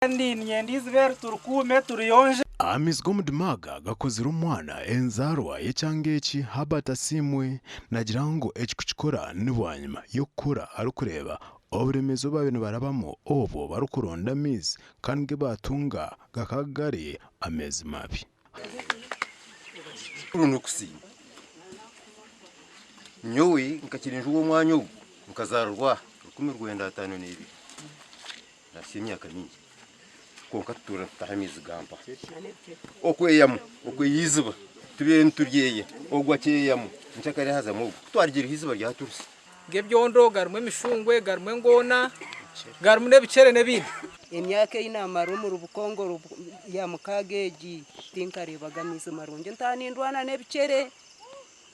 Kandi niinyenda eiziba eri turikuume turiyonje. Amaizi g'omudima aga gakozire omwana enzaarwa y'ekyanga eki Herbert Asiimwe naagira ngu eki kukikora ni bwanyima y'okukura arikureeba oburemeezi obu baabaire nibarabamu obwo barikuronda amaizi kandi agu baatunga gakaba gari amaizi mabi. Ekikuru n'okusiima. Nyowe nkakira enju ow'omwanya ogu nkazaarirwa aha 1952. Nahitsya emyaka mingi kwonka tutuura nitutaha amaizi ga mpaha. Okweyamu, okweya eiziba tubaire nituryeya, ogu akyeyamu nkyakare hazamu ogu. Ku twarugireho eiziba ryaturusya. G'ebyondo, garimu emishungwe, garimu engoona, garimu n'ebikyere n'ebindi. Emyaka ei naamara omuri Bukongoro ya mukaaga egi tinkareebaga amaizi marungi ntaaha nindwana n'ebikyere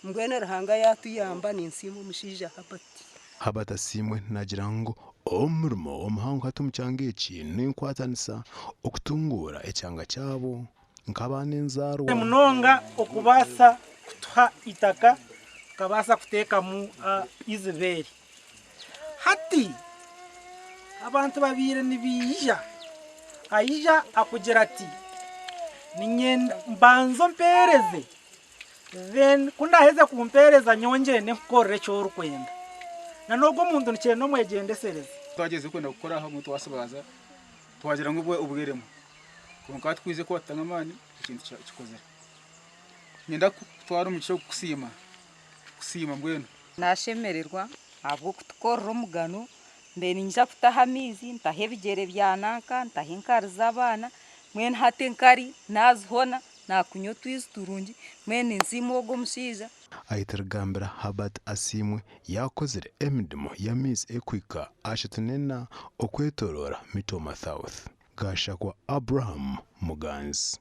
mbwenu Ruhanga yaatuyamba ninsiima omushaija Herbert. Herbert Asiimwe naagira ngu omurimo omuhango hati omu kyanga eki n'enkwatanisa okutunguura ekyanga kyabo nk'abaana enzaarwa. Munonga okubaasa kutuha eitaka tukabaasa kuteekamu eiziba eri. Hati abantu babaire nibaija, aija akugira ati niinyenda mbanze ompeereze Then ku ndaaheze kumpeereza nyowe ngyende nkukorere eki orikwenda. Na n'ogwo omuntu nikyenda omwegyendesereze. Twagyezaho kwenda kukora hamwe twasibaaza twagira ngu obweremwa kwonka hati kwija kwatutamu amaani ekintu kikozire. Niinyenda kutwara omugisha ogu kukusiima, kukusiima mbwenu. Nashemererwa ahabw'okutukorera omugano, mbe niinyija kutaha amaizi, ntahe ebigyere bya nanka, ntahe enkari z'abaana, mbwenu hati enkari naazihona, naakunywa otwizi turungi, mbwenu ninsiima ogwo omushaija. Ahitirigambira Herbert Asiimwe yaakozire emirimo y'amaizi erikuhika 34 okwetoroora Mitooma South. Gashakwa Abraham Muganzi.